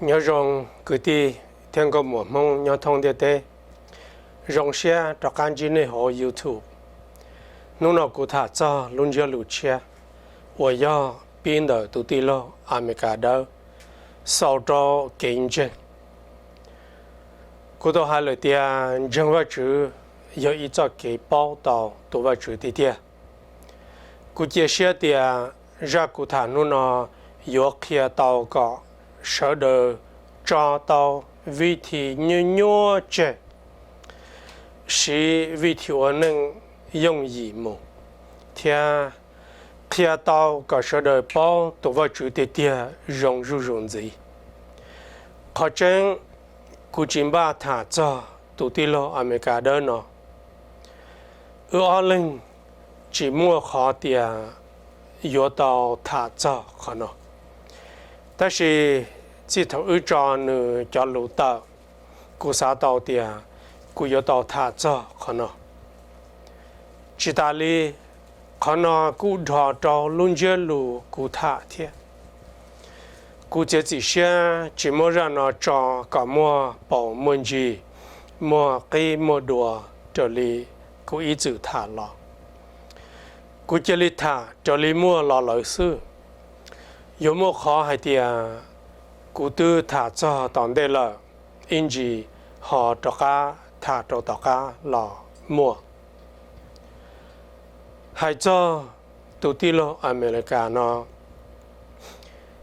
Nyob zoo kwv tij thiab nkauj muam Hmoob nyob thoob ntiaj teb, zoo siab rov qab ntsib nej hauv YouTube. Hnub no kuv tham txog lub ntsiab lus tshiab uas yog pib ntawm tus tij laug Amelikas dawb xaus rau kev ntseeg. Kuv tau hais lawm tias ntseeg Vajtswv yog ib txoj kev paub tau tus Vajtswv tiag tiag. Kuv cia siab tias zaj kuv tham hnub no yuav qhia tau kom sawv daws tso tau vij thi nyuaj nyuaj tseg, siv vij thi ua neej yooj yim mus, thiab qhia tau kom sawv daws paub tus Vajtswv tiag tiag zoo zuj zus ntxiv. Qhov tseeb, kuv tsis npaj tham txog tus tij laug Amelikas dawb no. Wb ob leeg tsis muaj qhov tias yuav tau tham txog qhov no. Tab sis txij thaum wb tso nws cov lus tawm, kuv xav tau tias kuv yuav tau tham txog qhov no. Tsis tas li, qhov no kuj dhos rau lub ntsiab lus kuv tham thiab. Kuv txiav txim siab tsis muab zaj no tso kom muaj paus muaj ntsis, muaj qib muaj dua raws li kuv ib txwm tham los. Kuv cia li tham raws li muaj los lawm xwb. Yuav muaj qhov hais tias kuv twb tham txog tom ntej lawm, ib ntsis ho rov qab tham rau tom qab los muaj. Hais txog tus tij laug Amelikas no,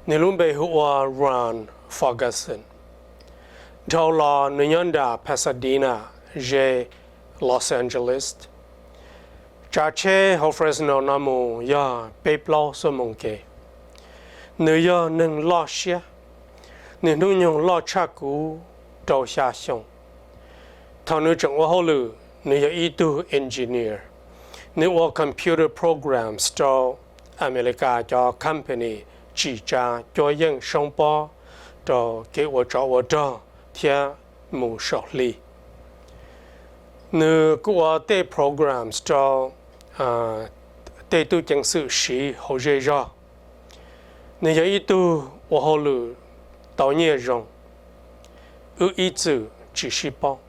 nws lub npe hu ua Ron Ferguson. Dhau los nws nyob nram Pasadena, ze Los Angeles. Tsav tsheb hauv Fresno no mus yog peb plaub xuab moos kev. Nws yog neeg loj siab. Nws hnub nyoog loj tshaj kuv rau xya xyoo. Thaum nws tseem ua hauj lwm, nws yog ib tug engineer. Nws ua computer programs rau Amelikas cov company tsim tsa cuab yeej soob pob rau kev ua tsov ua rog thiab mus saum hli. Nws kuj ua tej programs rau tej tub ceev xwm siv hauv zej zog. Nws yog ib tug ua hauj lwm tau nyiaj zoo, wb ib txwm tsis sib paub.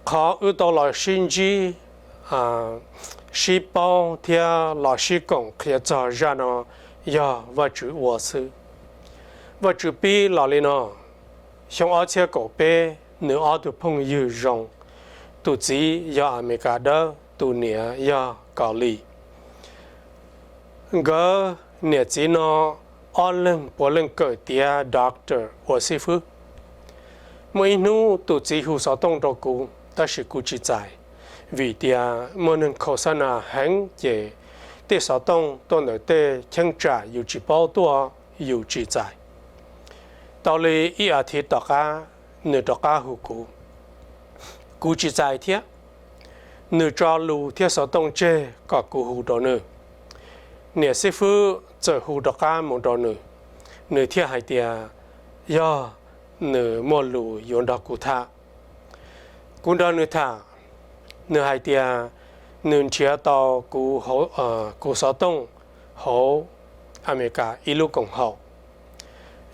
Qhov wb tau los sib ntsib, sib paub thiab los sib koom qhia txog zaj no yog Vajtswv ua xwb. Vajtswv pib los li no: xyoo ob txhiab kaum peb, nws ob tug phooj ywg zoo, tus txiv yog Amelikas dawb, tus niam yog Kaus Lim. Nkawd niam txiv no ob leeg puav leej kawm tiav doctor ua xib fwb. Muaj ib hnub tus txiv hu xov tooj rau kuv, tab sis kuv tsis txais, vim tias muaj neeg khau xab nas heev ces tej xov tooj tuaj ntawm tej cheeb tsam yus tsis paub tuaj yus tsis txais. Tau li ib as thiv tom qab, nws rov qab hu kuv. Kuv tsis txais thiab. Nws tso lus thiab xov tooj tseg kom kuv hu rau nws. Niam xib fwb txawm hu rov qab mus rau nws, nws thiaj hais tias yog nws muaj lus yuav nrog kuv tham. Kuv nrog nws tham, nws hais tias nws nrhiav tau kuv xov tooj hauv Amelikas ib lub koom haum.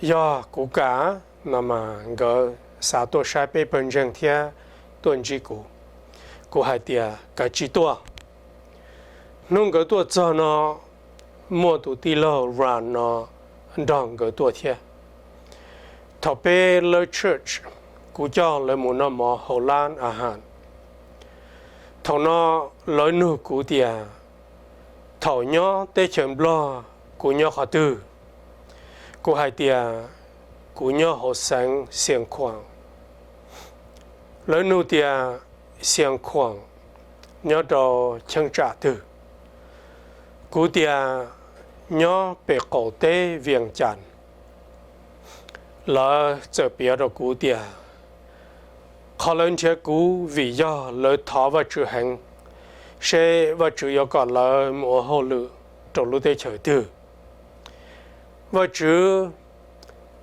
Yog kuv kam no mas nkawd xav tuaj saib peb pawg ntseeg thiab tuaj ntsib kuv. Kuv hais tias kav tsij tuaj. Hnub nkawd tuaj txog no, muaj tus tij laug Ron no nrog nkawd tuaj thiab. Thaum peb lawb church, kuv coj lawv mus noj mov hauv lab ahas. Thaum no lawv nug kuv tias, thaum nyob teb chaws Nplog kuv nyob qhov twg? Kuv hais tias kuv nyob hauv xeev Xiav Khuam. Lawv nug tias Xiav Khuam nyob rau cheeb tsam twg? Kuv tias nyob pem qaum teb Vias Cas. Lawv txawm piav rau kuv tias qhov lawv nrhiav kuv vim yog lawv thov Vajtswv heev, seb Vajtswv yuav kom lawv mus ua hauj lwm rau lub teb chaws twg. Vajtswv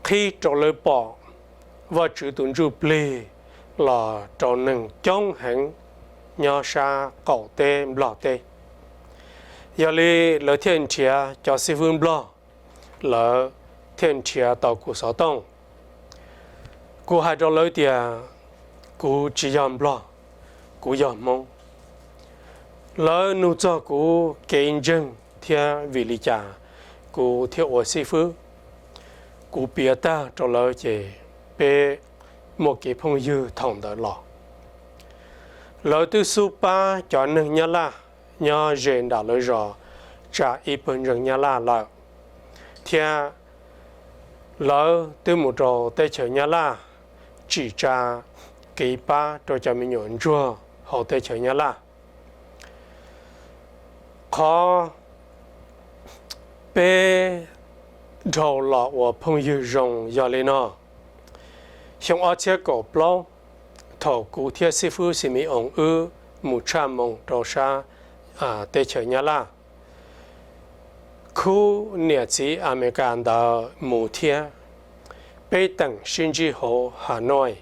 qhib rau lawv pom Vajtswv tus ntsuj plig los rau neeg coob heev nyob sab qaum teb Nplog teb. Yog li lawv thiaj nrhiav cov xib fwb Nplog, lawv thiaj nrhiav tau kuv xov tooj. Kuv hais rau lawv tias kuv tsis yog Nplog, kuv yog Hmoob. Lawv nug txog kuv kev ntseeg thiab vim li cas kuv thiaj ua xib fwb. Kuv piav tag rau lawv ces peb muaj kev phooj ywg thaum ntawd los. Lawv twb xub pab cov neeg Nyab Laj nyob ze nram lawv zos tsa ib pawg ntseeg Nyab Laj lawm, thiab lawv twb mus rau teb chaws Nyab Laj tsim tsa kev pab rau cov me nyuam ntsuag hauv teb chaws Nyab Laj. Qhov peb dhau los ua phooj ywg zoo yog li no. Xyoo ob txhiab kaum plaub, thaum kuv thiab xib fwb Xis Mis Oos wb mus tshaj moo rau sab teb chaws Nyab Laj, khub niam txiv Amelikas ntawd mus thiab, peb teem sib ntsib hauv Hanoi.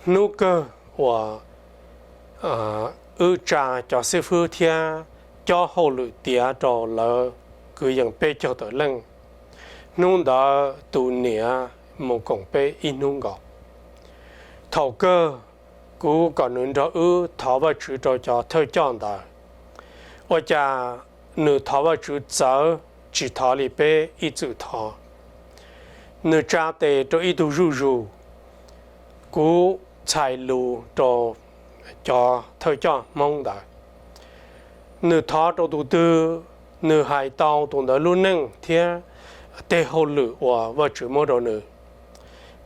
Hnub kawg uas wb tsa cov xib fwb thiab cob hauj lwm tiav rau lawv kwv yees peb caug tawm leej, hnub ntawd tus niam mus koom peb ib hnub nkaus. Thaum kawg kuv kom nws nrog wb thov Vajtswv rau cov thawj coj ntawd. Ua cas nws thov Vajtswv txawv tsis thov li peb ib txwm thov. Nws tsa tes rau ib tug zuj zus, kuv txhais lus rau cov thawj coj Hmoob ntawd. Nws thov rau tus twg, nws hais tau tus ntawd lub neej thiab tej hauj lwm uas Vajtswv muab rau nws.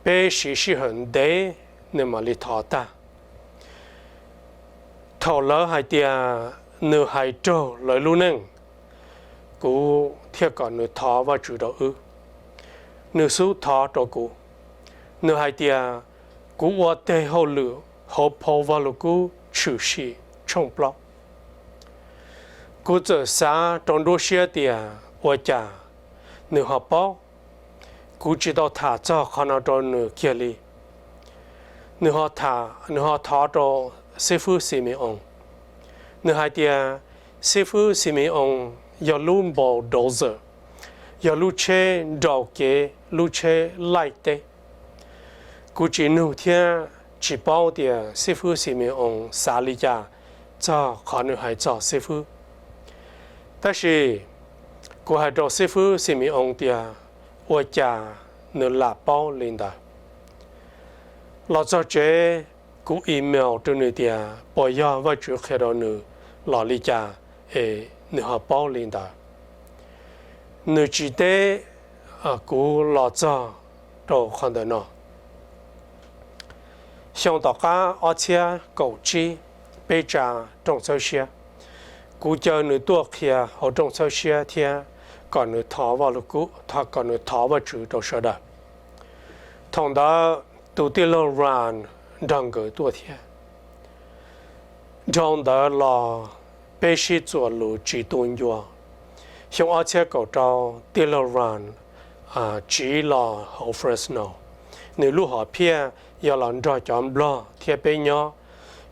Peb siv sij hawm ntev nws mam li thov tag. Thaum lawv hais tias nws hais raug lawv lub neej, kuv thiaj kom nws thov Vajtswv rau wb. Nws xub thov rau kuv. Nws hais tias kuv ua teg hauj lwm hauv phau Vaj Lug Kub Tshwm Sim tshooj plaub. Kuv txawm xav rau nruab siab tias ua cas nws ho paub. Kuv tsis tau tham txog qhov no rau nws kiag li. Nws ho thov rau xib fwb Xis Mis Oos. Nws hais tias xib fwb Xis Mis Oos yog lub bulldozer, yog lub tsheb nrau kev, lub tsheb laij teb. Kuv tsis nug thiab tsis paub tias xib fwb Xis Mis Oos xav li cas txog qhov nws hais txog xib fwb. Tab sis kuv hais rau xib fwb Xis Mis Oos tias ua cas nws lam paub li ntawd. Los txog tsev, kuv email rau nws tias puas yog Vajtswv qhia rau nws los li cas es nws ho paub li ntawd. Nws tsis teb kuv los txog rau qhov ntawm no. Xyoo tom qab ob txhiab kaum tsib, peb tsa rooj txhawb siab. Kuv caw nws tuaj qhia hauv rooj txhawb siab thiab kom nws thov Vaj Lug Kub, kom nws thov Vajtswv rau sawv daws. Thaum ntawd tus tij laug Ran nrog nkawd tuaj thiab. Dhau ntawd los peb sib txuas lus tsis tu ncua. Xyoo ob txhiab kaum rau, tij laug Ran tsiv los hauv Fresno. Nws lub hom phiaj yog los nrog cov Nplog thiab peb nyob,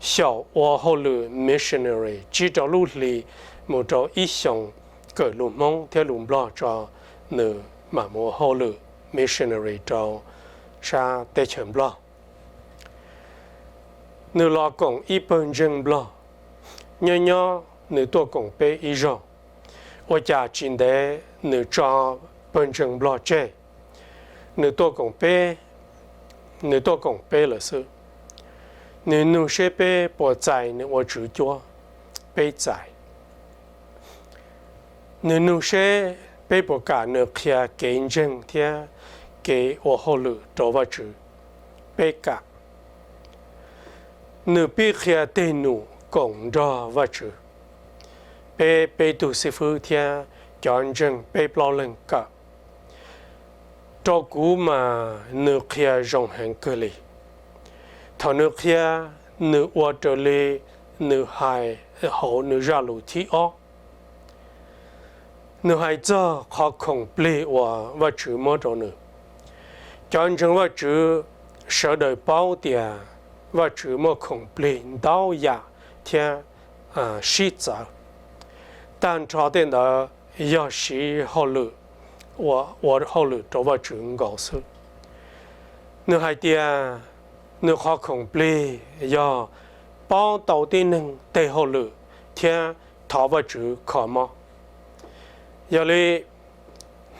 xyaum ua hauj lwm missionary tsib rau lub hlis mus rau ib xyoos, kawm lus Hmoob thiab lus Nplog tso, nws mam mus ua hauj lwm missionary rau sab teb chaws Nplog. Nws los koom ib pawg ntseeg Nplog. Nyob nyob nws tuaj koom peb ib zaug. Ua cas tsis ntev nws tso pawg ntseeg Nplog tseg, nws tuaj koom peb, nws tuaj koom peb lawm xwb. Nws nug seb peb puas txais nws ua tswv cuab. Peb txais. Nws nug seb peb puas kam nws qhia kev ntseeg thiab kev ua hauj lwm rau Vajtswv. Peb kam. Nws pib qhia tej num koom nrog Vajtswv. Peb peb tug xib fwb thiab cov ntseeg peb plaub leeg kawm. Rau kuv mas nws qhia zoo heev kawg li. Thaum nws qhia, nws ua raws li nws hais hauv nws zaj lus thib ob. Nws hais txog qhov khoom plig uas Vajtswv muab rau nws. Cov ntseeg Vajtswv sawv daws paub tias Vajtswv muaj khoom plig ntau yam thiab sib txawv. Tag nrho tej ntawd yog siv hauj lwm, ua hauj lwm rau Vajtswv nkaus xwb. Nws hais tias nws qhov khoom plig yog paub tau tib neeg tej hauj lwm thiab thov Vajtswv kho mob. Yog li,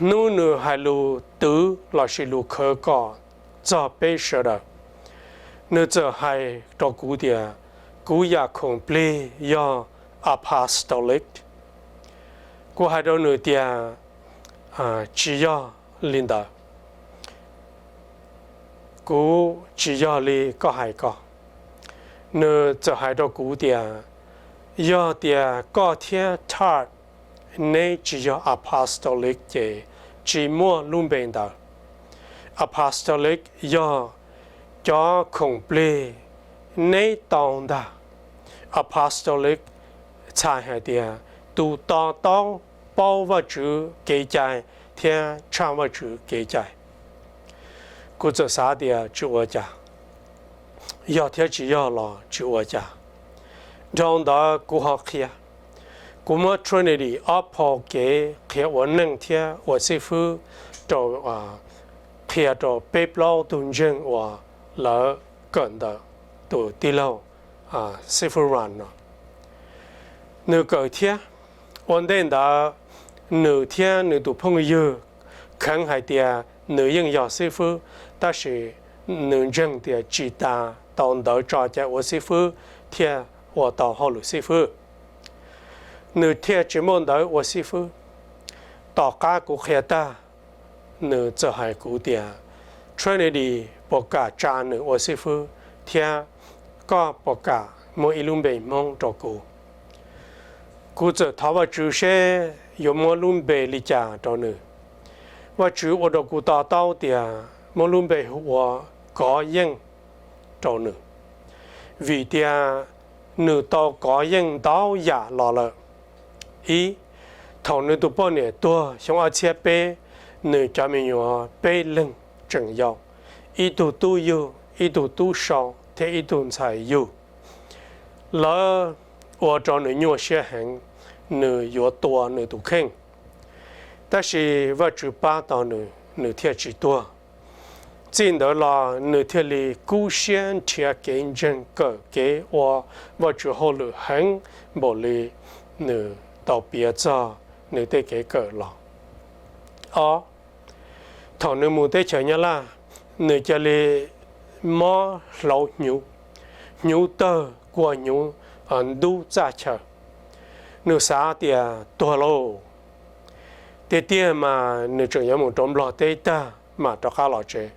hnub nws hais lus twv lossis lus khawv kom txog peb sawv daws, nws txawm hais rau kuv tias kuv yam khoom plig yog apostolic. Kuv hais rau nws tias, tsis yog li ntawd, kuv tsis yog li koj hais ko. Nws txawm hais rau kuv tias, yog tias koj thiab Todd neb tsis yog apostolic ces tsis muaj lub npe ntawd. Apostolic yog cov khoom plig neb tau ntag. Apostolic txhais hais tias tus to taub paub Vajtswv kev cai thiab tshaj Vajtswv kev cai. Kuv txawm xav tias tsis ua cas, yog thiab tsis yog los tsis ua cas. Dhau ntawd kuv ho qhia, kuv muab Trinity ob phau kev qhia ua neej thiab ua xib fwb rau, qhia rau peb plaub tug ntseeg uas lawv kawm ntawm tus tij laug xib fwb Ron no. Nws kawm thiab. Ua ntej ntawd, nws thiab nws tus phooj ywg kheev hais tias nws yeej yog xib fwb, tab sis nws ntseeg tias tsis tas tau ntawv tso cai ua xib fwb thiaj ua tau hauj lwm xib fwb. Nws thiaj tsis muaj ntawv ua xib fwb. Tom qab kuv qhia tag, nws txawm hais kuv tias, Trinity puas kam tsa nws ua xib fwb, thiab koj puas kam muaj ib lub npe Hmoob rau kuv? Kuv txawm thov Vajtswv seb yuav muab lub npe li cas rau nws. Vajtswv ua rau kuv to taub tias muab lub npe hu ua Kov Yeej rau nws, vim tias nws tau kov yeej ntau yam los lawm. Ib, thaum nws tus poj niam tuag xyoo ob txhiab peb, nws cov me nyuam peb leeg tseem yau, ib tug tub yug, ib tug tub sau thiab ib tug ntxhais yug. Lawv ua rau nws nyuaj siab heev, nws yuav tua nws tus kheej. Tab sis Vajtswv pab tau nws, nws thiaj tsis tuag. Txij ntawd los nws thiaj li kub siab nrhiav kev ntseeg kawm kev ua Vajtswv hauj lwm heev npaum li nws tau piav txog nws tej kev kawm los. Ob, thaum nws mus teb chaws Nyab Laj, nws cia li mob hlauv hnyuv, hnyuv tawg kua hnyuv ntub txaj chaw. Nws xav tias tuag lauj. Tiag tiag mas nws tseem yuav mus rau Nplog teb tag mam rov qab los tsev.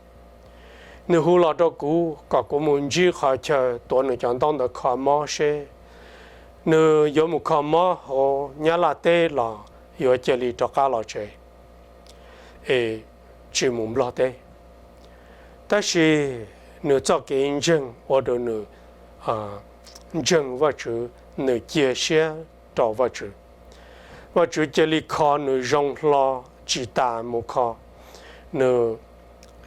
Nws hu los rau kuv kom kuv mus ntsib qhov chaw tuav nws cov ntaub ntawv kho mob seb nws yuav mus kho mob hauv Nyab Laj teb los yuav cia li rov qab los tsev es tsis mus Nplog teb. Tab sis nws txoj kev ntseeg ua rau nws ntseeg Vajtswv, nws cia siab rau Vajtswv. Vajtswv cia li kho nws zoo hlo tsis tas mus kho, nws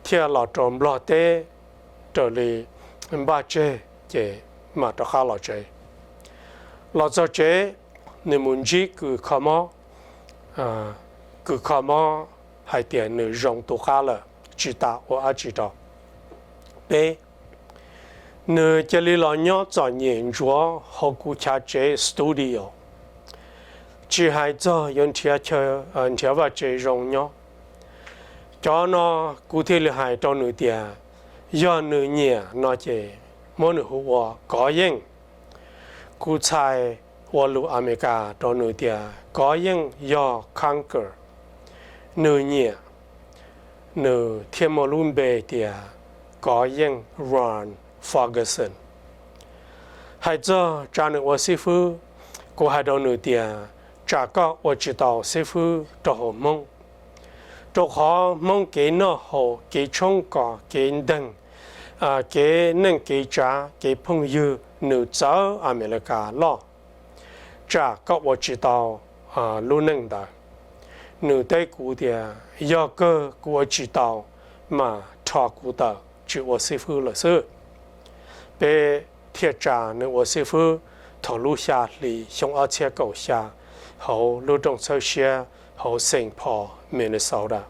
thiaj los rau Nplog teb raws li npaj tseg ces mam rov qab los tsev. Los txog tsev, nws mus ntsib kws kho mob, kws kho mob hais tias nws zoo tu qab lawm, tsis tas ua dab tsi rau. Peb, nws cia li los nyob txom nyem ntsuav hauv kuv chav tsev studio, tsis hais txog yuav nrhiav chaw, nrhiav vaj tse zoo nyob. Cov no kuv thiaj li hais rau nws tias, yog nws nyiam no ces muab nws hu ua Kov Yeej. Kuv txhais ua lus Amelikas rau nws tias Kov Yeej yog conquer. Nws nyiam, nws thiaj muaj lub npe tias Kov Yeej Ron Ferguson. Hais txog tsa nws ua xib fwb, kuv hais rau nws tias tsam koj ua tsis tau xib fwb rau hauv Hmoob, rau qhov Hmoob kev noj haus, kev tshoob kos, kev nteeg, kev neej kev tsav, kev phooj ywg nws txawv Amelikas loj, tsam koj ua tsis tau lub neej ntawd. Nws teb kuv tias yog kawg kuv ua tsis tau, mas rho kuv tawm tsis ua xib fwb lawm xwb. Peb thiaj tsa nws ua xib fwb thaum lub xya hli xyoo ob txhiab kaum xya hauv lub rooj txhawb siab hauv Saint Paul, Minnesota.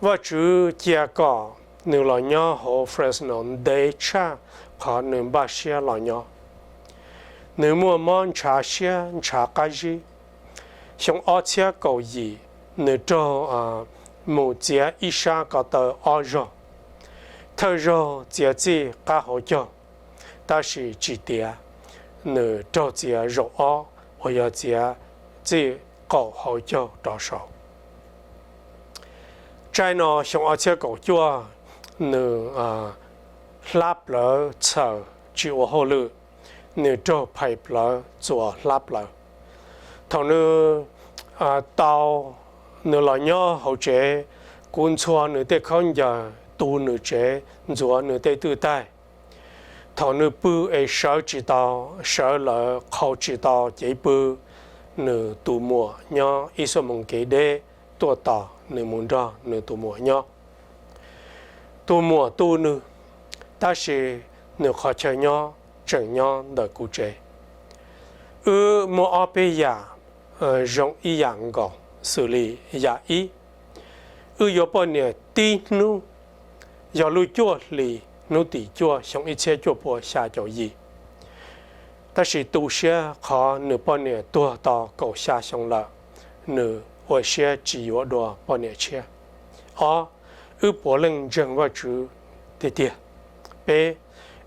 Vajtswv cia kom Nws los nyob hauv Fresno ntev tshaj qhov nws npaj siab los nyob. Nws muaj mob ntshav siab ntshav qab zib. Xyoo ob txhiab kaum yim, nws raug mus txiav ib sab ko taw ob zaug. Thawj zaug txiav txij qab hauv caug, tab sis tsis tiav, nws raug txiav zaum ob uas yog txiav txij qaum hauv caug rov saud. Tsaib no xyoo ob txhiab kaum cuaj, nws hlab plawv txhaws tsis ua hauj lwm, nws raug phais plawv txuas hlab plawv. Thaum nws tau, nws los nyob hauv tsev, kuv ntxhua nws tej khaub ncaws, tu nws tsev, ntxuav nws tej twj taig. Thaum nws pw es sawv tsis tau, sawv lawm qhau tsis tau cev pw, nws tus muam nyob ib xuab moos kev deb tuaj tos nws mus nrog nws tus muam nyob. Tus muam tu nws, tab sis nws qhov chaw nyob tseem nyob ntawm kuv tsev. Wb muaj ob peb yam zoo ib yam nkaus, xws li yam ib, wb yuav poj niam tib hnub, yog lub cuaj hlis hnub tim cuaj xyoo ib txhiab cuaj puas xya caum yim. Tab sis tu siab qhov nws poj niam tuag tau kaum xya xyoo lawm, nws ua siab tsis yuav dua poj niam tshiab. Ob, wb puav leej ntseeg Vajtswv tiag tiag. Peb,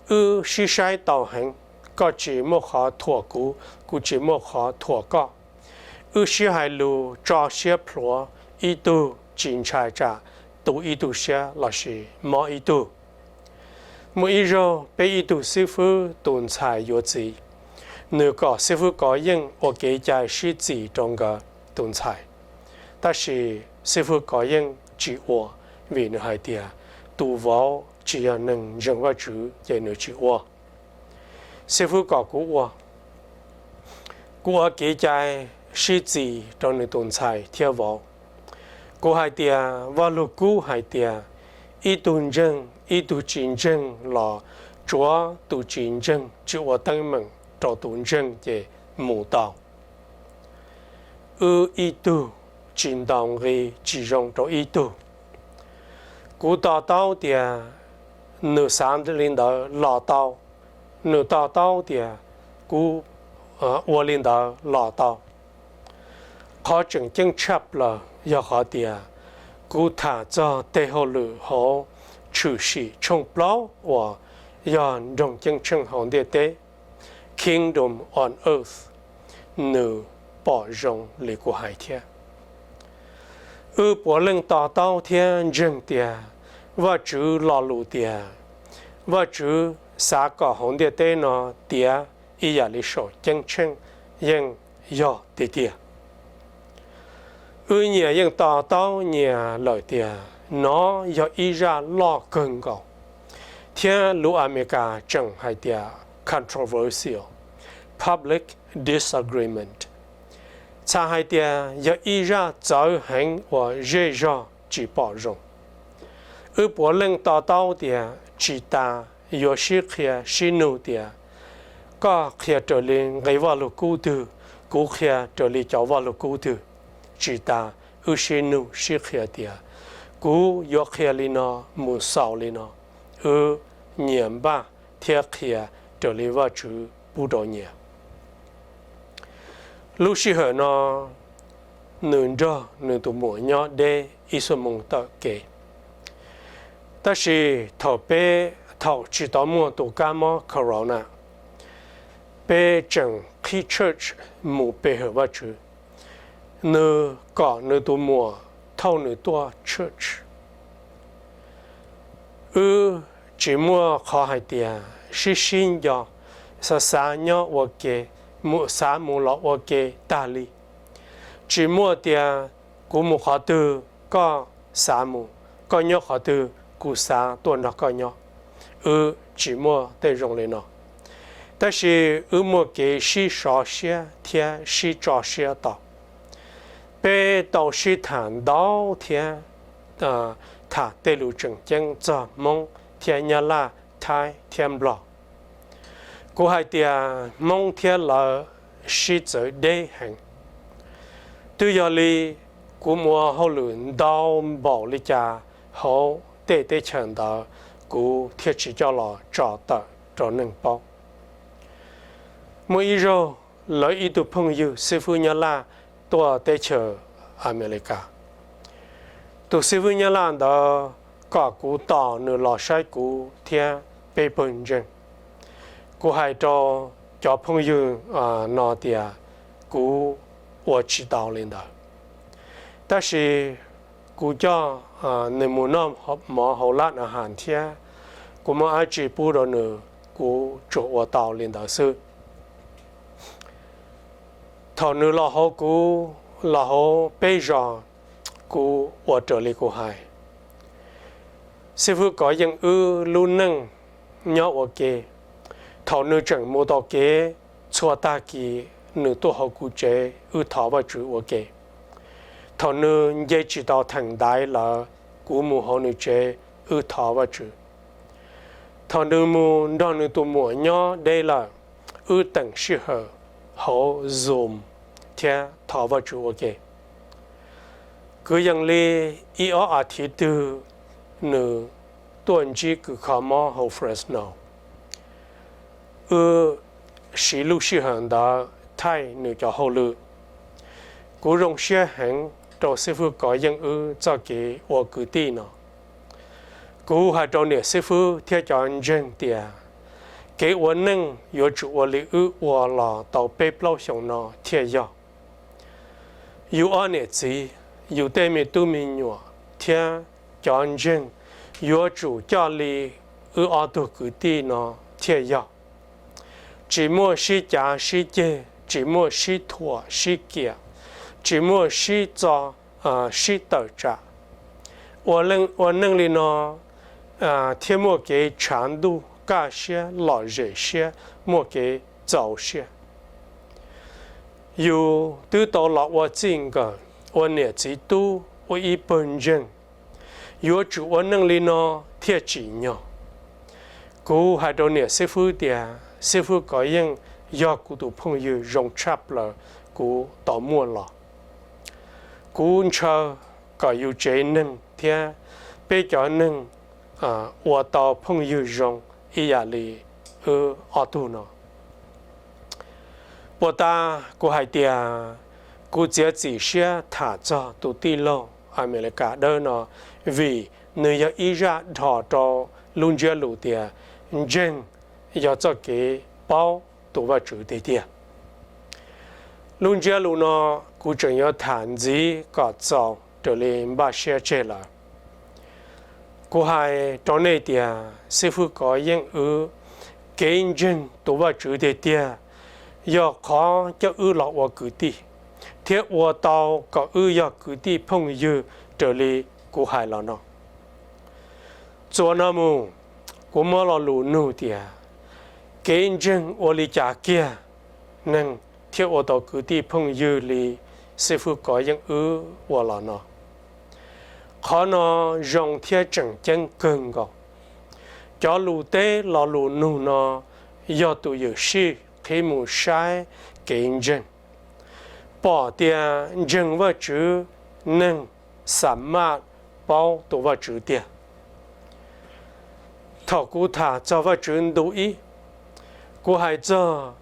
wb sib saib tau heev, koj tsis muaj qhov thuam kuv, kuv tsis muaj qhov thuam koj. Wb sib hais lus tso siab plhuav, ib tug tsis ntshai tsam tu ib tug siab lossis mob ib tug. Muaj ib zaug peb ib tug xib fwb tus ntxhais yuav txiv, nws kom xib fwb Kov Yeej ua kev cai sib txim rau nkawd tus ntxhais. Tab sis xib fwb Kov Yeej tsis ua, vim nws hais tias tus vauv tsis yog neeg ntseeg Vajtswv ces nws tsis ua. Xib fwb kom kuv ua, kuv ua kev cai sib txim rau nws tus ntxhais thiab vauv. Kuv hais tias Vaj Lug Kub hais tias ib tug ntseeg ib tug tsis ntseeg los tsuav tus tsis ntseeg tsis ua teeb meem rau tus ntseeg ces mus tau. Wb ib tug tsis ntaus nqi tsis zoo rau ib tug. Kuv to taub tias nws xav li ntawd los tau, nws to taub tias kuv ua li ntawd los tau. Qhov tseem ceeb tshaj plaws yog qhov tias kuv tham txog tej hauj lwm hauv Tshwm Sim tshooj plaub uas yog nroog ceeb tsheej hauv ntiaj teb, Kingdom on Earth, nws pom zoo li kuv hais thiab. Wb puav leej to taub thiab ntseeg tias Vajtswv lo lus tias Vajtswv xav kom hauv ntiaj teb no tiav ib yam li saum ceeb tsheej yeej yog tiag tiag. Wb nyias yeej to taub nyias lawm tias nov yog ib zaj loj kawg nkaus, thiab lus Amelikas tseem hais tias controversial, public disagreement, txhais hais tias yog ib zaj txawv heev uas zej zog tsis pom zoo. Wb puav leej to taub tias tsis tas yuav sib qhia sib nug tias koj qhia raws li nqe Vaj Lug Kub twg, kuv qhia raws li cov Vaj Lug Kub twg. Tsis tas wb sib nug sib qhia tias kuv yuav qhia li no mus xaus li no, wb nyias npaj thiab qhia raws li Vajtswv pub rau nyias. Lub sij hawm no nws nrog nws tus muam nyob deb ib xuab moos tawm kev. Tab sis thaum peb, thaum tsis tau muaj tus kab mob corona, peb tseem qhib church mus pe hawm Vajtswv. Nws kom nws tus muam thauj nws tuaj church. Wb tsis muaj qhov hais tias sib sib nco, xav xav nyob ua ke, xav mus los ua ke tag li. Tsis muaj tias kuv mus qhov twg koj xav mus, koj nyob qhov twg kuv xav tuaj nrog koj nyob. Wb tsis muaj tej zoo li no, tab sis wb muaj kev sib sov siab thiab sib tso siab tau. Peb tau sib tham ntau thiab tham tej lus tseem ceeb txog Hmoob thiab Nyab Laj, Thaib thiab Nplog. Kuv hais tias Hmoob thiab lawv sib txawv deb heev. Twb yog li kuv mus ua hauj lwm ntau npaum li cas hauv tej teb chaws ntawd, kuv thiaj tsis coj los tso tawm rau neeg paub. Muaj ib zaug, lawv ib tug phooj ywg xib fwb Nyab Laj tuaj teb chaws Amelikas. Tus xib fwb Nyab Laj ntawd kom kuv tos nws los saib kuv thiab peb pawg ntseeg. Kuv hais rau cov phooj ywg no tias kuv ua tsis tau li ntawd. Tab sis kuv coj nws mus noj mov hauv lab na has thiab kuv muab dab tsi pub rau nws, kuv tsuas ua tau li ntawd xwb. Thaum nws los hauv kuv, los hauv peb zos, kuv ua raws li kuv hais. Xib fwb Kov Yeej wb lub neej nyob ua ke. Thaum nws tseem mus tau kev, txhua tag kis nws tuaj hauv kuv tsev wb thov Vajtswv ua ke. Thaum nws nce tsis tau theem ntaiv lawm, kuv mus hauv nws tsev wb thov Vajtswv. Thaum nws mus nrog nws tus muam nyob deb lawm, wb teem sij hawm hauv Zoom thiab thov Vajtswv ua ke. Kwv yees li ib ob as thiv twg nws tuaj ntsib kws kho mob hauv Fresno. Wb siv lub sij hawm ntawd thaij nws cov hauj lwm. Kuv zoo siab heev rau xib fwb Kov Yeej wb txoj kev ua kwv tij no. Kuv hais rau niam xib fwb thiab cov ntseeg tias kev ua neej yuav tsum ua li wb ua los tau peb plaub xyoos no thiaj yog. Yus ob niam txiv, yus tej me tub me nyuam thiab cov ntseeg yuav tsum coj li wb ob tug kwv tij no thiaj yog. Tsis muaj sib cav sib ceg, tsis muaj sib thuam sib kiam, tsis muaj sib txo sib tawm tsam. Ua neej li no thiaj muaj kev tshav ntuj kaj siab lom zem siab, muaj kev txaus siab. Yus twb tau los ua txij nkawm, ua niam txiv tub, ua ib pawg ntseeg, yuav tsum ua neej li no thiaj tsim nyog. Kuv hais rau niam xib fwb tias xib fwb Kov Yeej yog kuv tus phooj ywg zoo tshaj plaws kuv tau muaj los. Kuv ntshaw kom yus tsev neeg thiab peb cov neeg ua tau phooj ywg zoo ib yam li wb ob tug no. Puas tas kuv hais tias kuv txiav txim siab tham txog tus tij laug Amelikas dawb no, vim nws yog ib zaj dhos rau lub ntsiab lus tias ntseeg yog txoj kev paub tus Vajtswv tiag tiag. Lub ntsiab lus no kuv tseem yuav tham ntxiv kom txaus raws li npaj siab tseg lawm. Kuv hais rau nej tias xib fwb Kov Yeej wb kev ntseeg tus Vajtswv tiag tiag yog qhov coj wb los ua kwv tij, thiab ua tau kom wb yog kwv tij phooj ywg raws li kuv hais los no. Txuas no mus, kuv muab lo lus nug tias kev ntseeg ua li cas kiag neeg thiaj ua tau kwv tij phooj ywg li xib fwb Kov Yeej wb ua los no? Qhov no zoo thiab tseem ceeb kawg nkaus. Cov lus teb lo lus nug no yog tus yuam sij qhib mus saib kev ntseeg, pom tias ntseeg Vajtswv neeg xa maj paub tus Vajtswv tiag. Thaum kuv tham txog Vajtswv ntu ib, kuv hais txog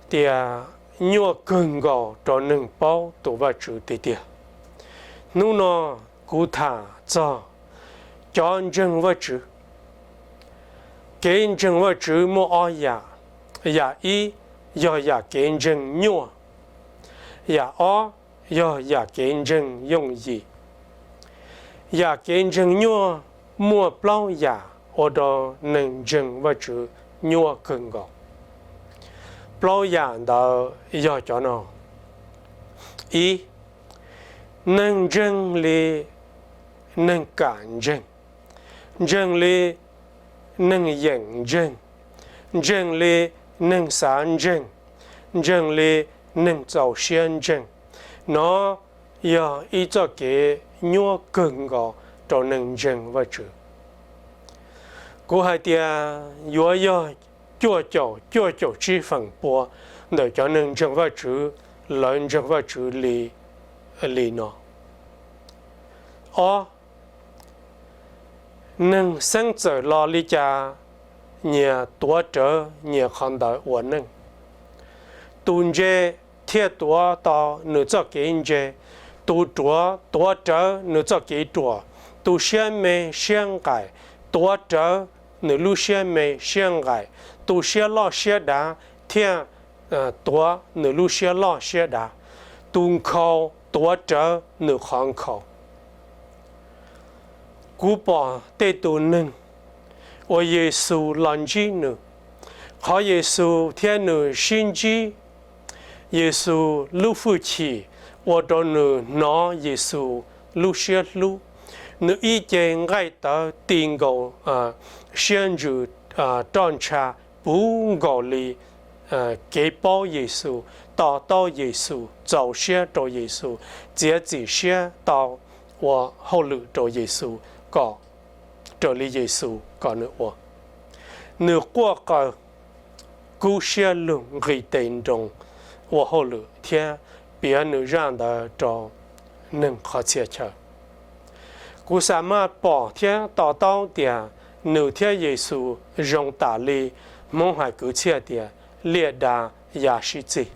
tias nyuaj kawg nkaus rau neeg paub tus Vajtswv tiag tiag. Hnub no kuv tham txog cov ntseeg Vajtswv. Kev ntseeg Vajtswv muaj ob yam. Yam ib yog yam kev ntseeg nyuaj. Yam ob yog yam kev ntseeg yooj yim. Yam kev ntseeg nyuaj muaj plaub yam ua rau neeg ntseeg Vajtswv nyuaj kawg nkaus. Plaub yam ntawd yog cov no. Ib, neeg ntseeg li neeg kam ntseeg, ntseeg li neeg yeem ntseeg, ntseeg li neeg xav ntseeg, ntseeg li neeg txaus siab ntseeg. No yog ib txoj kev nyuaj kawg nkaus rau neeg ntseeg Vajtswv. Kuv hais tias yuav yog cuaj caum cuaj caum tsib feem pua ntawm cov neeg ntseeg Vajtswv, lawv ntseeg Vajtswv li, li no. Ob, Neeg xeeb txawm los li cas, nyias tuav rawv nyias qhov ntawd ua neej. Tus ntse thiaj tuav tau nws txoj kev ntse, tus ruam tuav rawv nws txoj kev ruam, tus siab me siab nqaim tuav rawv nws lub siab me siab nqaim, tus siab loj siab dav thiaj tuav nws lub siab loj siab dav, tus nkhaus tuav rawv nws qhov nkhaus. Kuv pom tej tus neeg uas Yexus los ntsib nws, qhov Yexus thiab nws sib ntsib, Yexus lub hwj chim ua rau nws hnov Yexus lub siab hlub. Nws ib ce nqaij tawv ti nkaus siab ntsws roj ntsha puv nkaus li kev paub Yexus, to taub Yexus, txaus siab rau Yexus, txiav txim siab tau ua hauj lwm rau Yexus kom, raws li Yexus kom nws ua. Nws quaj qw, kub siab lug, nqis tes nroos ua hauj lwm thiab piav nws zaj ntawd rau neeg qhov txhia chaw. Kuv xav maj pom thiab to taub tias nws thiab Yexus zoo tam li Hmoob hais kwv txhiaj tias liaj dav ya sib txig,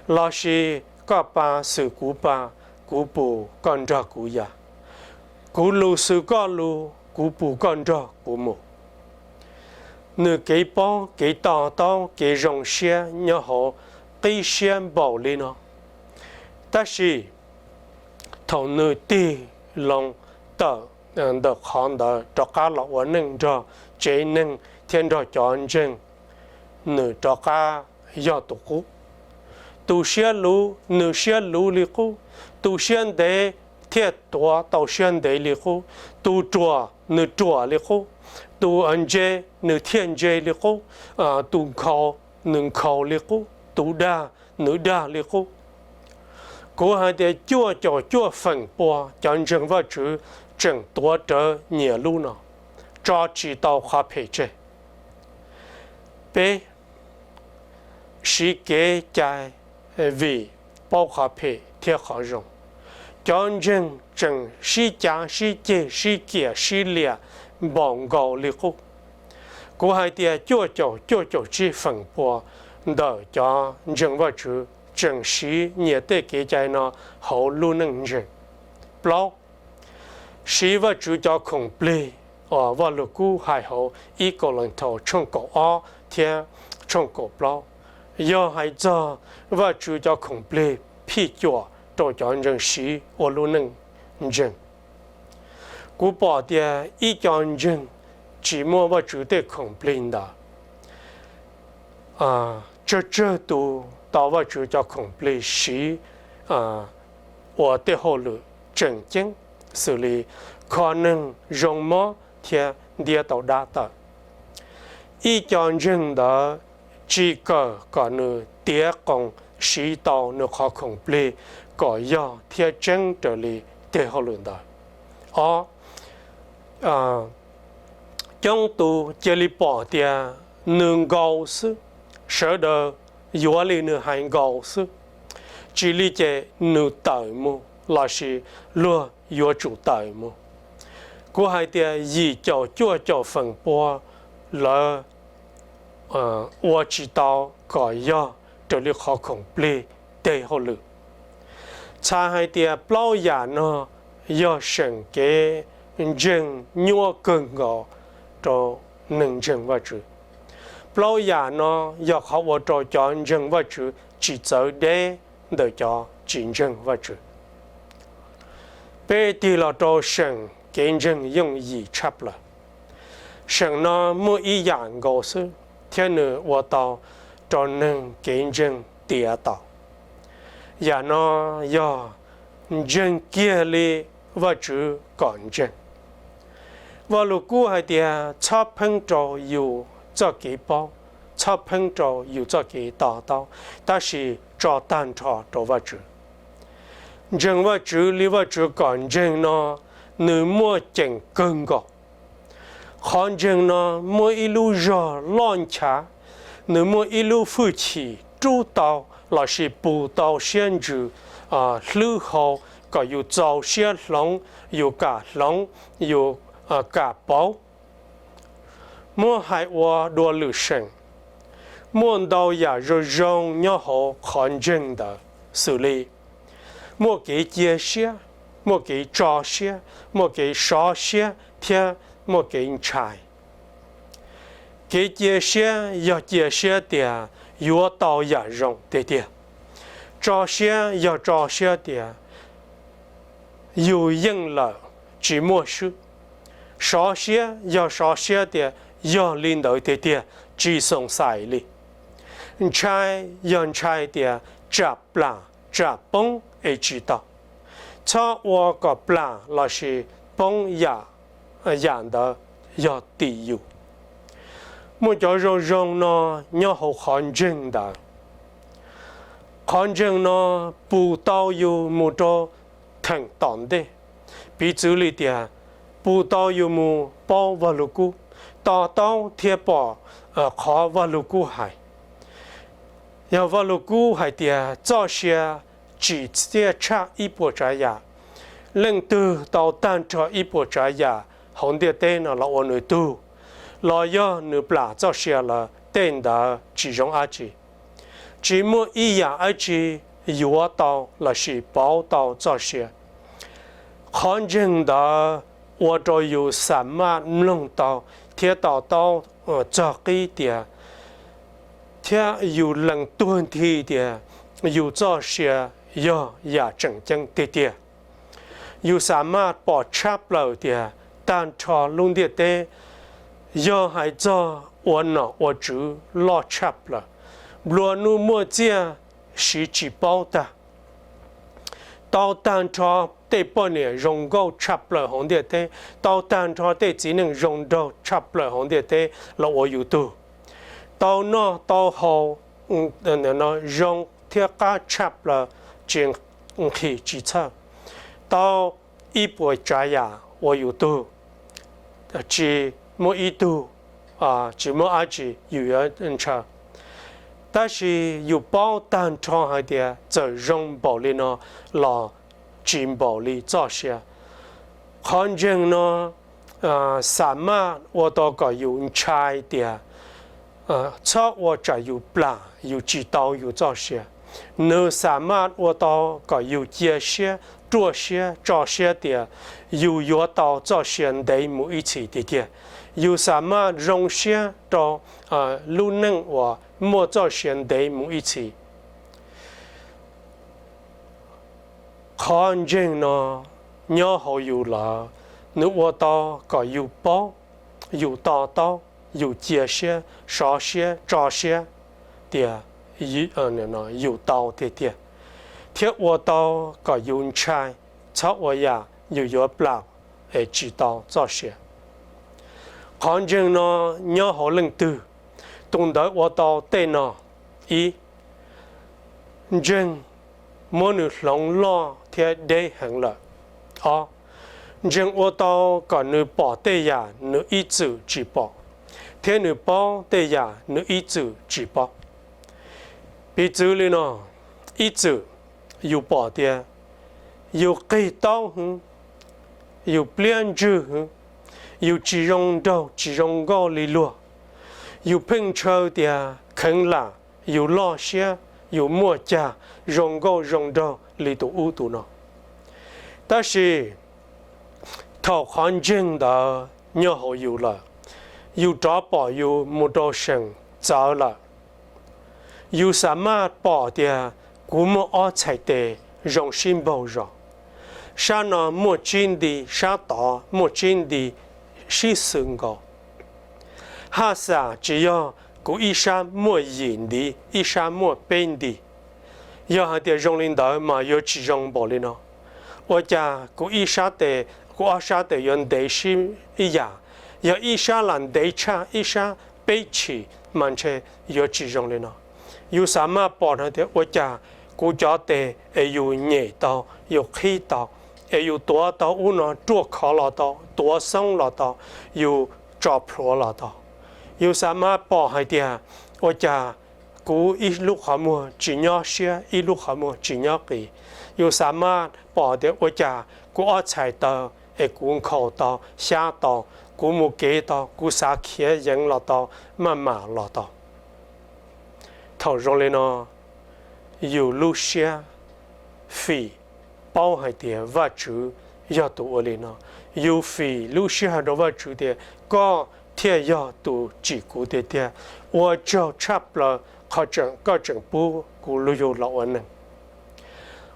lossis koj pa xwm kuv pa, kuv pus koj nrog kuv ya, kuv lus xwm koj lus, kuv pus koj nrog kuv mus. Nws kev paub, kev to taub, kev zoo siab nyob hauv qib siab npaum li no. Tab sis thaum nws tig loo tawm ntawm qhov ntawd rov qab los ua neej nrog tsev neeg thiab nrog cov ntseeg, nws rov qab yog tus qub. Tus siab luv, nws siab luv li qub. Tus siab ntev thiaj tuav tau siab ntev li qub. Tus ruam, nws ruam li qub. Tus ntse, nws thiaj ntse li qub. Tus nkhaus, nws nkhaus li qub. Tus dag, nws dag li qub. Kuv hais tias cuaj caum cuaj feem pua cov ntseeg Vajtswv tseem tuav rawv nyias lub no, tso tsis tau qhov phem tseg. Peb siv kev cai vim paub qhov phem thiab qhov zoo. Cov ntseeg tseem sib cav sib ceg sib kiam sib liam npaum nkaus li qub. Kuv hais tias cuaj caum cuaj caum tsib feem pua ntawm cov ntseeg Vajtswv tseem siv nyias tej kev cai no hauv lub neej ntseeg. Plaub, siv Vajtswv cov khoom plig uas Vajluskub hais hauv ib Kauleethaus tshooj kaum ob thiab tshooj kaum plaub, yog hais txog Vajtswv cov khoom plig phij cuam rau cov ntseeg siv ua lub neej ntseeg. Kuv pom tias ib co ntseeg tsis muaj Vajtswv tej khoom plig ntawd, tsawg tsawg tus tau Vajtswv cov khoom plig siv ua tej hauj lwm tseem ceeb, xws li kho neeg zoo mob thiab ntiab tau dab tawm. Ib co ntseeg ntawd tsis kawm kom nws tiav qoos siv tau nws qhov khoom plig kom yog thiab tseeb raws li tej hauj lwm ntawd. Ob, coob tus cia li pom tias nws nkaus xwb, sawv daws yuav li nws hais nkaus xwb, tsis li ces nws tawm mus lossis luag yuav tsum tawm mus. Kuv hais tias yim caum cuaj caum feem pua lawv ua tsis tau kom yog raws li qhov khoom plig tej hauj lwm. Txhais hais tias plaub yam no yog seem kev ntseeg nyuaj kawg nkaus rau neeg ntseeg Vajtswv. Plaub yam no yog qhov ua rau cov ntseeg Vajtswv tsis txawv deb ntawm cov tsis ntseeg Vajtswv. Peb tig los rau seem kev ntseeg yooj yim tshaj plaws. Seem no muaj ib yam nkaus xwb thiab nws ua tau rau neeg kev ntseeg tiav tau. Yam no yog ntseeg kiag li Vajtswv kom ntseeg. Vajluskub hais tias txhob pheej rau yus txoj kev paub, txhob pheej rau yus txoj kev to taub, tab sis tso tag nrho rau Vajtswv. Ntseeg Vajtswv li Vajtswv kom ntseeg no, nws muaj ceem kawg nkaus. Qhov ntseeg no muaj ib lub zog loj nchav, nws muaj ib lub hwj chim rub tau lossis pus tau siab ntsws hlwb hau kom yus txaus siab hloov, yus kam hloov, yus kam pauv, muab hais ua dua lwm seem. Muaj ntau yam zoo zoo nyob hauv qhov ntseeg ntawd, xws li muaj kev cia siab, muaj kev tso siab, muaj kev sov siab thiab muaj kev ntshai. Kev cia siab yog cia siab tias yuav tau yam zoo tiag tiag. Tso siab yog tso siab tias yus yeej lawm, tsis muaj swb. Sov siab yog sov siab tias yog li ntawd tiag tiag, tsis xoom xais li. Ntshai yog ntshai tias tsam plam tsam poob es tsis tau. Txhob ua kom plam lossis poob yam, yam ntawd yog tim yus. Muaj cov zoo zoo no nyob hauv qhov ntseeg ntawd. Qhov ntseeg no pus tau yus mus rau theem tom ntej. Piv txwv li tias, pus tau yus mus paub Vaj Lug Kub, to taub thiab pom qhov Vaj Lug Kub hais. Yog Vaj Lug Kub hais tias txoj sia tsim txiaj tshaj ib puas tsav yam, leej twg tau tag nrho ib puas tsav yam hauv ntiaj teb no los ua nws tug, los yog nws plam txoj sia lawm, tej ntawd tsis zoo dab tsi. Tsis muaj ib yam dab tsi yuav tau lossis pauv tau txoj sia. Qhov ntseeg ntawd ua rau yus xam maj mloog tau thiab to taub txog qib tias, thiab yus lees tuag nthi tias yus txoj sia yog yam tseem ceeb tiag tiag. Yus xam maj pom tshaj plaws tias tag nrho lub ntiaj teb yog hais txog ua nom ua tswv loj tshaj plaws, nplua nuj muaj txiaj siv tsis paub tag. Tau tag nrho tej poj niam zoo nkauj tshaj plaws hauv ntiaj teb, tau tag nrho tej txiv neej zoo nraug tshaj plaws hauv ntiaj teb los ua yus tug. Tau noj tau haus zoo thiab qab tshaj plaws, tsis nqhis tsis txhawj. Tau ib puas tsav yam ua yus tug, tsis muaj ib tug, tsis muaj dab tsi yus yuav ntshaw. Tab sis yus paub tag nrho hais tias txawm zoo npaum li no los tsis npaum li txoj sia. Qhov ntseeg no xam maj ua tau kom yus ntshai tias txhob ua tsam yus plam yus tsis tau yus txoj sia. Nws xam maj ua tau kom yus cia siab, ruaj siab, tso siab tias yus yuav tau txoj sia ntev mus ib txhis tiag tiag. Yus xam maj zoo siab rau lub neej uas muaj txoj sia ntev mus ib txhis. Qhov ntseeg no nyob hauv yus lawm, nws ua tau kom yus paub, yus to taub, yus cia siab, sov siab, tso siab tias yus tau tiag tiag, thiab ua tau kom yus ntshai, txhob ua yam yus yuav plam es tsis tau txoj sia. Qhov ntseeg no nyob hauv leej twg, tus ntawd ua tau tej no: ib, ntseeg muab nws hloov loj thiab deb heev lawm. Ob, ntseeg ua tau kom nws pom tej yam nws ib txwm tsis pom, thiab nws paub tej yam nws ib txwm tsis paub. Piv txwv li no, ib txwm yus pom tias yus qig taub heev, yus pliab ntswg heev, yus tsis zoo nraug tsis zoo nkauj li luag, yus pheej ntshaw tias kheev lam yus loj siab, yus muaj cag zoo nkauj zoo nraug li tus ub tus no. Tab sis thaum qhov ntseeg ntawd nyob hauv yus lawm, yus rov pom yus mus rau seem txawv lawm. Yus xam maj pom tias kuv muaj ob txhais tes zoo sib npaug zos, sab no muaj tsib nti, sab tod muaj tsib nti, sib xws nkaus. Haj xam tsis yog kuv ib sab muaj yim nti, ib sab muaj peb nti. Yog hais tias zoo li ntawd mas yuav tsis zoo npaum li no. Ua cas kuv ib sab tes, kuv ob sab tes yuav ntev sib ib yam? Yog ib sab lam ntev tshaj ib sab peb tshim mas ntshe yuav tsis zoo li no. Yus xam maj pom no tias ua cas kuv cov tes es yus nyem tau, yus qhib tau, es yus tuav tau ub no ruaj khov los tau, tuav xoob los tau, yus tso plhuav los tau. Yus xam maj pom hais tias ua cas kuv ib lub qhov muag tsis nyob siab, ib lub qhov muag tsis nyob qis. Yus xam maj pom tias ua cas kuv ob txhais taw es kuv nkhaus tau, xyab tau, kuv mus kev tau, kuv xav khiav yeev los tau, maj mam los tau. Thaum zoo li no, yus lub siab fim paub hais tias Vajtswv yog tus ua li no. Yus fim lub sij hawm rau Vajtswv tias koj thiaj yog tus tsim kuv tiag tiag. Ua tsaug tshaj plaws qhov tseem koj tseem pub kuv lub yug los ua neeg.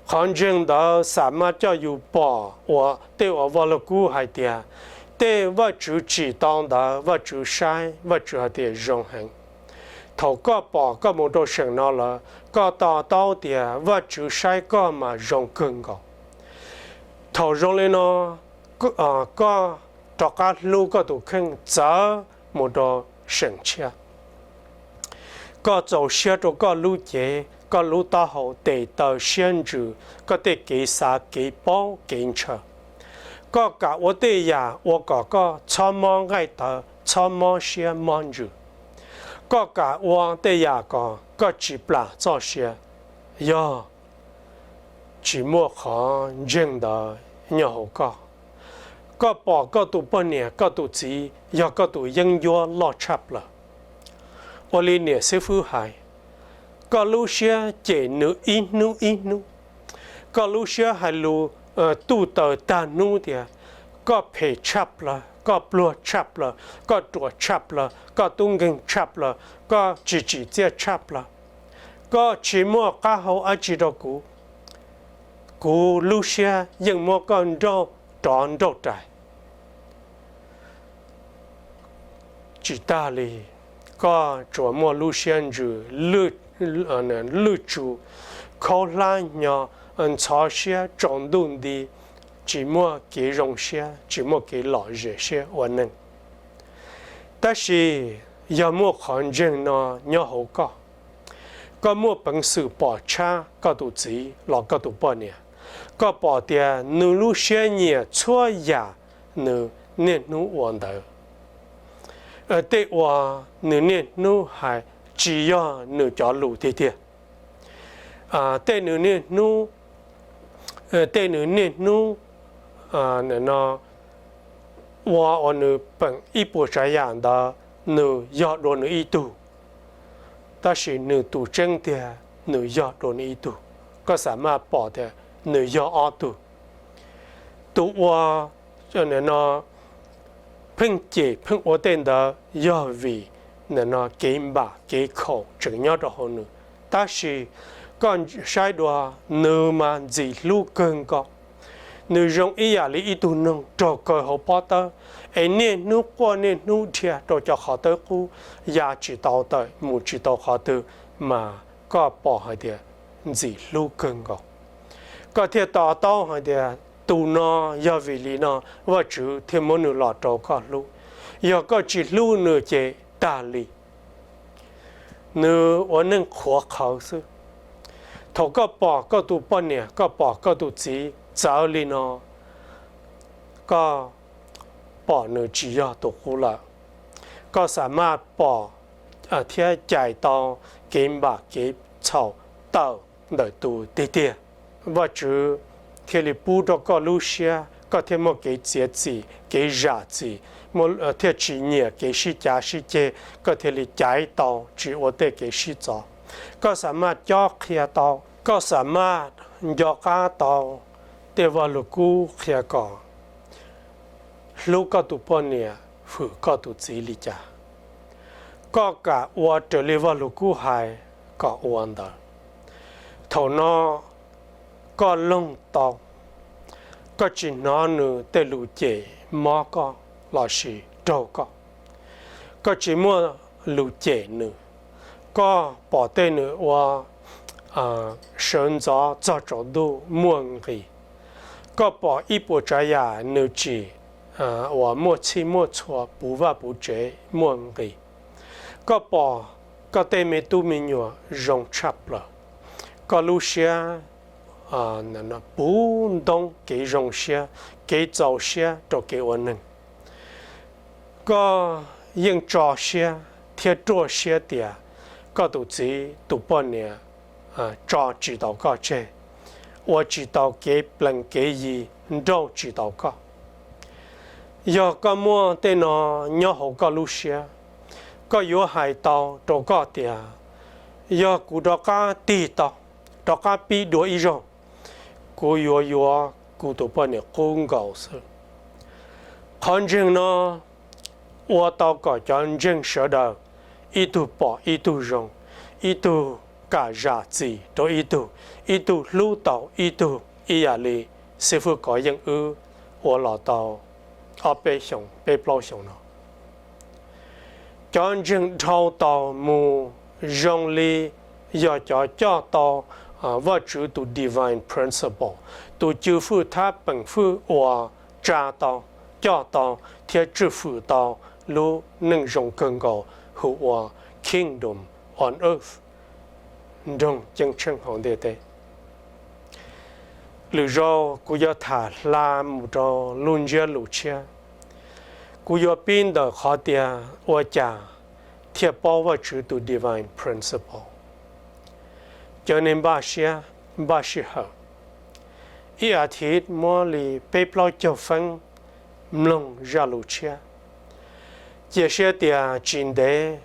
Qhov ntseeg ntawd xam maj coj yus pom ua tej uas Vaj Lug Kub hais tias tej Vajtswv tsim tau ntawd Vajtswv saib Vajtswv hais tias zoo heev. Thaum koj pom koj mus rau seem no lawm, koj to taub tias Vajtswv saib koj mas zoo kawg nkaus. Thaum zoo li no, koj rov qab hlub koj tus kheej txawv mus rau seem tshiab. Koj txaus siab rau koj lub cev, koj lub taub hau tes taw siab ntsws, koj tej kev xav kev paub kev ntshaw. Koj kam ua tej yam ua kom koj txhob mob nqaij tawv, txhob mob siab mob ntsws. Koj kam ua tej yam kom koj tsis plam txoj sia, yog tsis muaj qhov ntseeg ntawd nyob hauv koj. Koj pom koj tus poj niam koj tus txiv yog koj tus yeeb ncuab loj tshaj plaws. Ua li niam xib fwb hais, koj lub siab cem nws ib hnub ib hnub. Koj lub siab hais lus tuj taws tag hnub tias koj phem tshaj plaws, koj pluag tshaj plaws, koj ruam tshaj plaws, koj tub nkeeg tshaj plaws, koj tsis tsim txiaj tshaj plaws. Koj tsis muaj qab hau dab tsi rau kuv. Kuv lub siab yeej muab koj nrauj rov nrauj rais. Tsis tag li, koj tsuas muaj lub siab ntsws, lwj tsu, khaub hlab hnyo, ntxhov siab tsaus ntuj nti, tsis muaj kev zoo siab, tsis muaj kev lom zem siab ua neeg. Tab sis yog muaj qhov ntseeg no nyob hauv koj, koj muaj peev xwm pom tshab koj tus txiv los koj tus poj niam. Koj pom tias nws lub siab nyiam txhua yam nws niaj hnub ua ntawd. Tej uas nws niaj hnub hais tsis yog nws cov lus tiag tiag. Tej nws niaj hnub, tej nws niaj hnub no ua uas nws peem ib puas tsav yam ntawd nws yog dua nws ib tug. Tab sis nws tus tseeb tiag nws yog dua nws ib tug. Koj xam maj pom tias nws yog ob tug. Tus uas no pheej cem pheej ua tej ntawd yog vim no kev npam kev khaum tseem nyob rau hauv nws. Tab sis koj saib dua, nws mas ntxim hlub kawg nkaus. Nws zoo ib yam li ib tug noog raug kaw hauv pob tawb, es niaj hnub quaj niaj hnub dhia rau cov qhov tawb qub, ya tsis tau tawm mus tsis tau qhov twg, mas koj pom hais tias ntxim hlub kawg nkaus. Koj thiaj to taub hais tias tus no yog vim li no Vajtswv thiaj muab nws los rau koj hlub. Yog koj tsis hlub nws ces tag li, nws ua neeg qhuav qhawv xwb. Thaum koj pom koj tus poj niam, koj pom koj tus txiv txawv li no, koj pom nws tsis yog tus qub lawm. Koj xam maj pom thiab cais tau kev npam kev txhaum tawm ntawm tus tiag tiag. Vajtswv thiaj li pub rau koj lub siab, koj thiaj muaj kev txiav txim, kev zam txim, thiaj tsis nyiam kev sib cav sib ceg, koj thiaj li caiv tau tsis ua tej kev sib txov. Koj xam maj cob qhia tau, koj xam maj nco qab tau tej vaj lug kub qhia kom hlub koj tus poj niam, hwm koj tus txiv li cas. Koj kam ua raws li vaj lug kub hais kom ua ntawd. Thaum no koj loog tau, koj tsis hnov nws tej lus cem mob koj lossis raug koj. Koj tsis muaj lus cem nws. Koj pom tej nws ua sawv ntxov txog tsaus ntuj muaj nqis. Koj pom ib puas tsav yam nws tsim uas muaj txhij muaj txhua puv vaj puv tsev muaj nqis. Koj pom koj tej me tub me nyuam zoo tshaj plaws. Koj lub siab puv ntoob kev zoo siab, kev txaus siab rau kev ua neeg. Koj yeej tso siab thiab ruaj siab tias koj tus txiv tus poj niam tso tsis tau koj tseg, ua tsis tau kev plees kev yi, nrauj tsis tau koj. Yog koj muaj tej no nyob hauv koj lub siab, koj yuav hais tau rau koj tias, yog kuv rov qab tig tau, rov qab pib dua ib zaug, kuv yuav yuav kuv tus poj niam qub nkaus xwb. Qhov ntseeg no ua tau kom cov ntseeg sawv daws ib tug pom ib tug zoo, ib tug kam zam txim rau ib tug, ib tug hlub tau ib tug, ib yam li xib fwb Kov Yeej wb ua los tau ob peb xyoos, peb plaub xyoos no. Cov ntseeg dhau tau mus zoo li yog cov coj tau Vajtswv tus divine principle, tus cw fwj thab peem fwj uas tsa tau, coj tau thiab tswj fwm tau lub neej zoo kawg nkaus hu ua Kingdom on Earth, nroog ceeb tsheej hauv ntiaj teb. Lwm zaus kuv yuav tham hla mus rau lub ntsiab lus tshiab. Kuv yuav pib ntawm qhov tias ua cas thiaj paub Vajtswv tus divine principle. Cov neeg npaj siab npaj sij hawm, ib as thiv muab li peb plaub caug feeb mloog zaj lus tshiab. Cia siab tias tsis ntev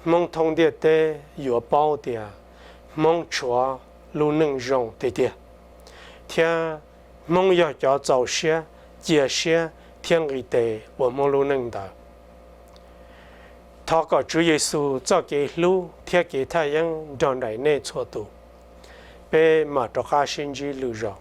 Hmoob thoob ntiaj teb yuav paub tias Hmoob tshuav lub neej zoo tiag tiag, thiab Hmoob yog cov txaus siab, cia siab thiab nqis tes ua Hmoob lub neej ntawd. Thov kom Tswv Yexus txoj kev hlub thiab kev thaj yeeb nrog nraim nej txhua tus. Peb mam rov qab sib ntsib lwm zaus.